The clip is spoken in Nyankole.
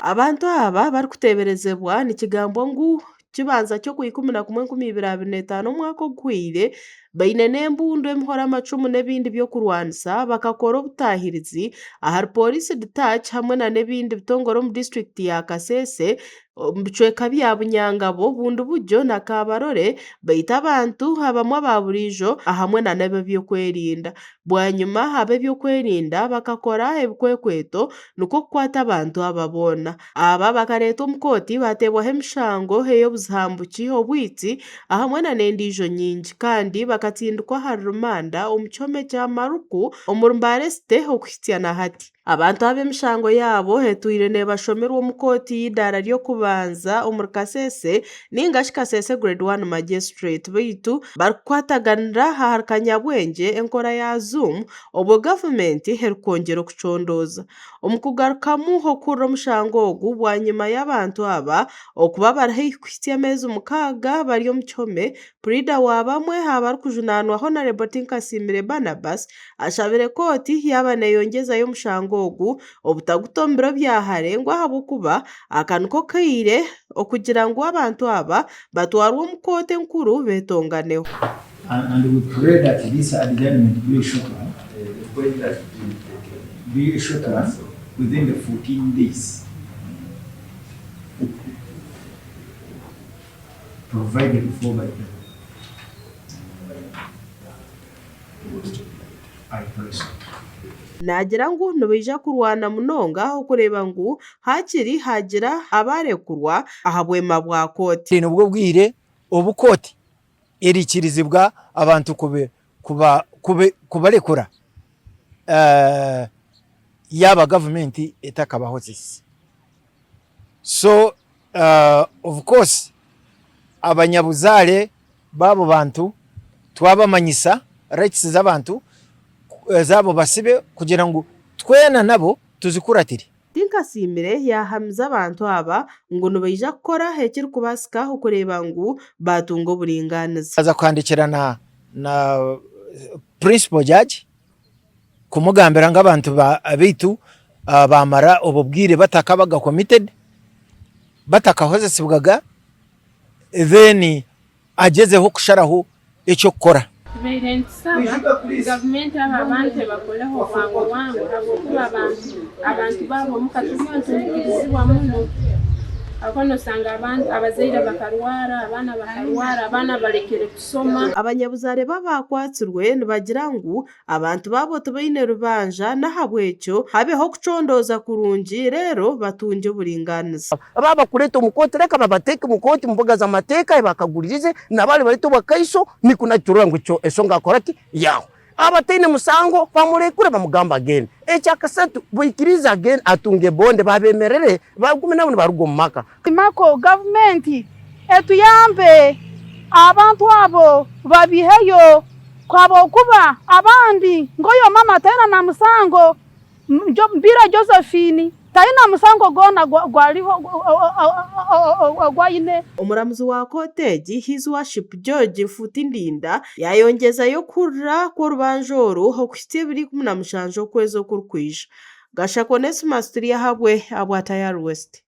Abantu aba barikuteeberezebwa nikigambwa ngu Kibanza ky'Okwaikumi na kumwe 2025 omwaka oguhweire, baine n'embundu, emihoro, amacumu n'ebindi by'okurwanisa bakakora obutaahirizi ahari Pooriisi Detach hamwe na n'ebindi bitongore omu disiturikiti ya Kasese omu bicweka bya Bunyangabo, Bundibugyo na Kabarole baita abantu abamwe aba buriijo hamwe na n'ab'eby'okwerinda. Bwanyima ab'eby'okwerinda bakakora ebikwekweto nikwo kukwata abantu aba boona. Aba bakareetwa omu kooti baateebwaho emishango ey'obuzihambuki, obwitsi ahamwe na n'endiijo nyingi kandi bakatsindikwa ahari rumanda omu kihome kya Maruku omuri Mbale City okuhitsya na hati. Abantu aba emishango yaabo etwire neebashomerwa omu kooti y'eidaara ry'okubanza omuri Kasese ninga shi Kasese Grade One Magistrate beitu barikukwataganira ahari kanyabwengye enkora ya Zoom obwo gavumenti erikwongyera okucondooza. Omu kugarukamu okuhurira omushango ogu bwanyima y'abantu aba okuba bari haihi kuhitsya ameezi mukaaga bari omu kihome, Puriida wa bamwe aha barikujunaanwa Honarebo Tinkasiimire Barnabas ashabire kooti yaaba neyongyezayo omushango ogu obutaguta omu biro bya hare ngu ahabw'okuba aka niko kaire okugira ngu abantu aba batwarwe omu kooti enkuru betonganeho. And we pray that this adjournment be a short one, be a short one within the 14 days provided for by the I pray so. Naagira ngu nibaija kurwana munonga okureeba ngu haakiri haagira abaarekurwa aha bwema bwa kooti. Nibwo bwire obu kooti eriikirizibwa abantu kubarekura yaaba gavumenti etakabahozese. So of course abanyabuzaare b'abo bantu twabamanyisa rights z'abantu z'abo basibe kugira ngu twena nabo tuzikuratire. Tinkasiimire yaahamiza abantu aba ngu nibaija kukora ekirikubaasika okureeba ngu baatunga oburingaaniza. Naaza kuhandiikira na na Principal Judge kumugambira ngu abantu baitu baamara obwo bwire batakabaga committed, batakahozesibwaga then agyezeho kusharaho eky'okukora. Tubaire nitusaba gavumenti abo abantu ebakoleho bwangu bwangu habwokuba abantu baabo omuka turiyo nituhigirizibwa muno habwokuba nosanga abazaire bakarwara, abaana bakarwara, abaana balekere kusoma. Abanyabuzaare b'abaakwatsirwe nibagira ngu Abantu baabo tibaine rubanja, n'ahabw'ekyo habeho okucondooza kurungi reero batungye oburingaaniza. Baabakureeta omu kooti reka babateeke omu kooti mbuga z'amateeka ebakaguririze nabari barete obwakaiso nikwo naitwe turora ngu ekyo ensonga akora ki yahwa. Abataine musango bamurekure bamugambe agende. Ekyakasatu baikirize agende atunge bonde babemerere bagume nabo nibaruga omu maka. Mako gavumenti etuyambe abantu abo babiheyo habwokuba abandi nkoyo mama taina na musango Mbira Josephine taina musango gwona gwariho ogu aine. Omuramuzi wa kooti egi, His Worship George Nfuti Ndinda yayongyezayo okuhurira kw'orubanja oru okuhitsya ebiro 17 okwezi okurikwija. Gashakwa Onesmus Turyahabwe ahabwa Tayari West.